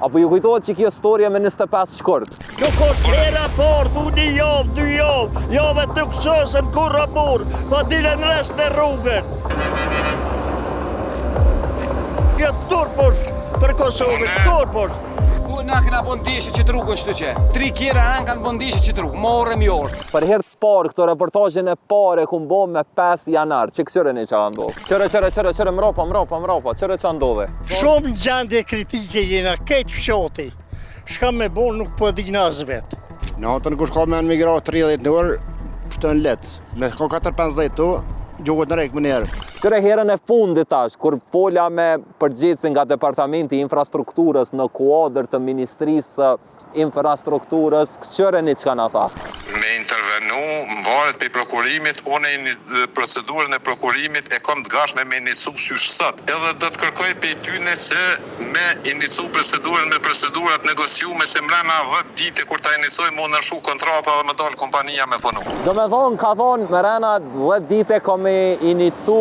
Apo ju kujtohet që kjo storje me 25 shkurt? Nuk është hera parë, thu një javë, dy javë, javë të këshësën, kurrë burë, pa dilen rest në rrugën. Kjo turp është për Kosovën, turp është. Ku na kena bo ndeshje qëtë rrugën qëtu që? Tri kjera na kanë bo ndeshje qëtë rrugë, morë e mjorë. Për herë të parë këto reportazhin e parë e kum bo me 5 janar, që këqyre një që ka ndodhë. Qyre, qyre, qyre, qyre, mropa, mropa, mropa, qyre që ndodhe. Shumë në gjendje kritike jena, krejt fshati. Shka me bo nuk po dina as vetë. Natën kur shko me në migra 30 në orë, pështën letë. Me shko 4-50 tu, gjuhët në rekë më njerë. Qyre herën e fundit tash, kur fola me përgjegjësin nga Departamenti i Infrastrukturës në kuadër të Ministrisë së Infrastrukturës, këqyre një çka na tha. Me intervenu, mvaret prej prokurimit, unë e procedurën e prokurimit e kom të gatshme me inicu qysh sot. Edhe do të kërkoj prej tyne që me inicu procedurën me procedurat negociume që mrena 10 dite kur ta inicojmë mu nënshkru kontrata dhe me dalë kompania me punu. Do me thonë, ka thonë, mrena 10 dite kom me inicu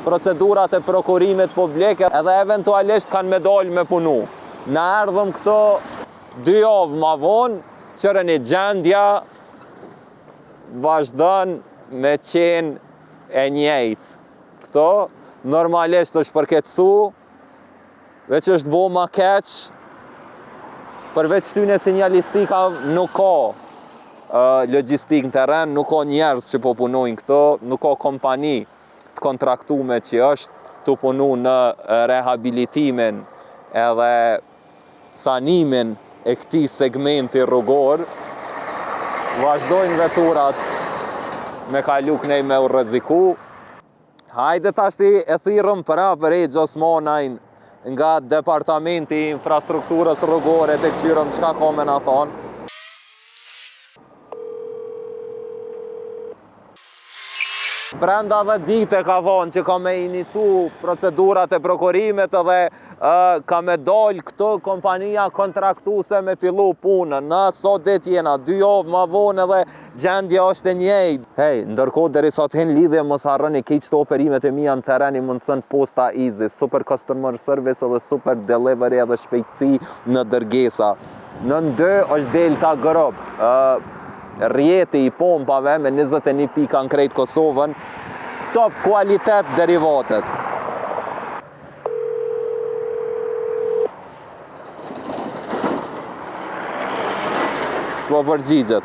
procedurat e prokurimit publik edhe eventualisht kanë me dalë me punu. Na erdhëm këto dy javë ma vonë, qyre një gjendja vazhdon me qenë e njëjtë. Këto normalisht është përkeqësu, veç është bo ma keq, përveç tyne sinjalistika nuk ka logjistik në terren, nuk ka njerëz që po punojnë këto, nuk ka kompani të kontraktume që është tu punu në rehabilitimin edhe sanimin e këtij segmenti rrugor, vazhdojnë veturat me kalu knej me u rreziku. Hajde tashti e thirrëm prapë Rexhë Osmanajn nga Departamenti i Infrastrukturës Rrugore të kqyrëm çka ka me na thonë. Brenda 10 dite ka thonë që ka me inicu procedurat e prokurimit edhe ka me dalë këto kompania kontraktuse me fillu punën. Na sot dit jena, dy javë ma vonë edhe gjendja është e njëjtë. Hej, ndërkohë derisa të hin lidhje mos harroni krejt qëto operimet e mia në terren i mundëson Posta Easy, super customer service edhe super delivery edhe shpejtësi në dërgesa. Nën dy është Delta Group, rrjeti i pompave me 21 pika në krejt Kosovën, top kualitet derivatet. S'po përgjigjet.